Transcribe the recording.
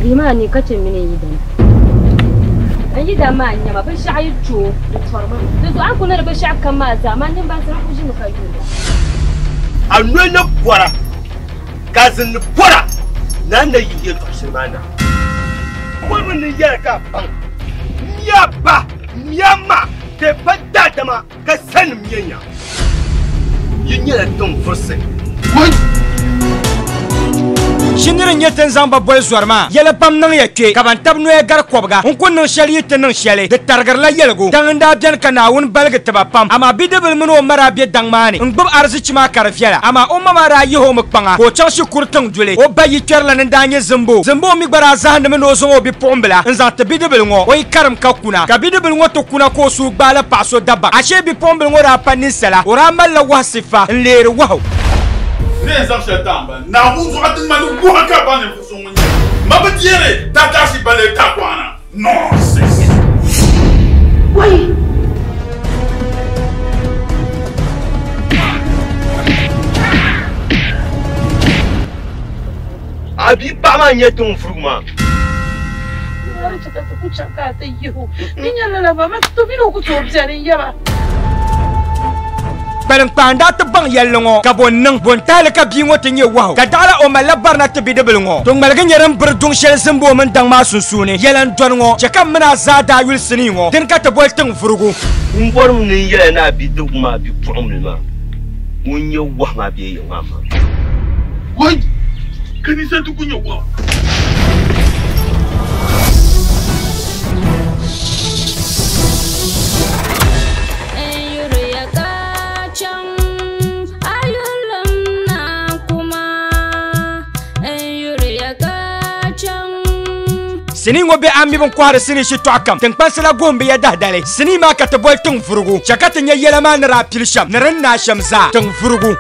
Lihimi a ni ka chɛ mini n yidana. N yidana maa n-nyɛ ma, binshɛɣu yi kpe o, di tɔrimi. Di zuɣu a ni kul ni di binshɛɣu kam maa zaa, man nimbaŋsim n kul ʒimi ka yuunda. A noli ni bɔra, ka a zinli bɔra ni a ni na yihi yɛtɔɣ shɛli maa na. Bɔrimi ni yɛla ka a baŋ m mi a ba, m mi a ma, ka yi pa daadama ka sanim yɛn ya. Yi nyɛla tiŋ vurisi. Shiniri n-nyɛ ti ni zaŋ ba boli zɔri maa. Yɛla pam niŋ ya kpe, ka ban tab noya gari kɔbiga. N ku niŋ shɛli yi ti niŋ shɛli, di tarigirila yɛligu. Daŋ n-daa beni ka Naawuni baligi ti ba pam, amaa bidibila mini o ma daa be daŋ maa ni n-gbubi arizichi maa ka di viɛla. Amaa o ma maa daa yihi o mi kpaŋa ka o chaŋ shikuru tiŋ duli. O ba yikpɛrila ni n-daa nyɛ Zimbo. Zimbo mi gba daa zahindimi ni o zaŋ o bipuɣimbila n-zaŋ ti bidibila ŋɔ o yi karim ka kuna. Ka bidibila ŋɔ ti kuna ka o suhu gbaala paɣa so Dabaŋ. Ashee bipuɣimbila ŋɔ daa pa ninsala, o daa malila wahu sifa n-leeri wahu. N ni yɛn zaŋ shɛli taai m-bala, Naawuni zuɣu a ti ŋmani wahu ka baŋ ninvuɣ so ŋun nyɛ ma bi deeri taataasi balee taakɔɣana. Nonsense! Wai! A bia paɣa maa n-nyɛ tiŋ vurugu maa. Di chɛ ka ti ku chaŋ ka a ti yihi o. Di nyɛ lala ba, ma ti mini o ku tooi beni n-yaba. Kpaliŋkpaa n-daa ti baŋ yɛlli ŋɔ, ka bo n-niŋ? Bo n-tahi li ka bia ŋɔ ti nyɛ wahu, ka daɣila o malila barina ti bidibili ŋɔ? To ŋmaligi nyɛ din biri duŋ shɛli zimbu o mini daŋ maa sunsuuni. Yɛla n-dɔni ŋɔ, chɛ ka m mini a zaa daa yuli sinii ŋɔ, dini ka ti boli tiŋ vurugu. M bɔrimi ni n yɛli a ni a bidibigi maa bipuɣimbila maa ŋun nyɛ wahu maa bee yiŋ maa maa. Wai! Ka ninsal ti ku nyɛ wahu. Sinii ŋɔ be a mi bin kɔhiri sinii shitɔɣu kam tiŋkpansi la guhim bi ya dahdali. Sinii maa ka ti boli tiŋ vurugu. Chɛ ka ti nya yɛla maa ni daa pili shɛm ni din naai shɛm zaa. Tiŋ vurugu.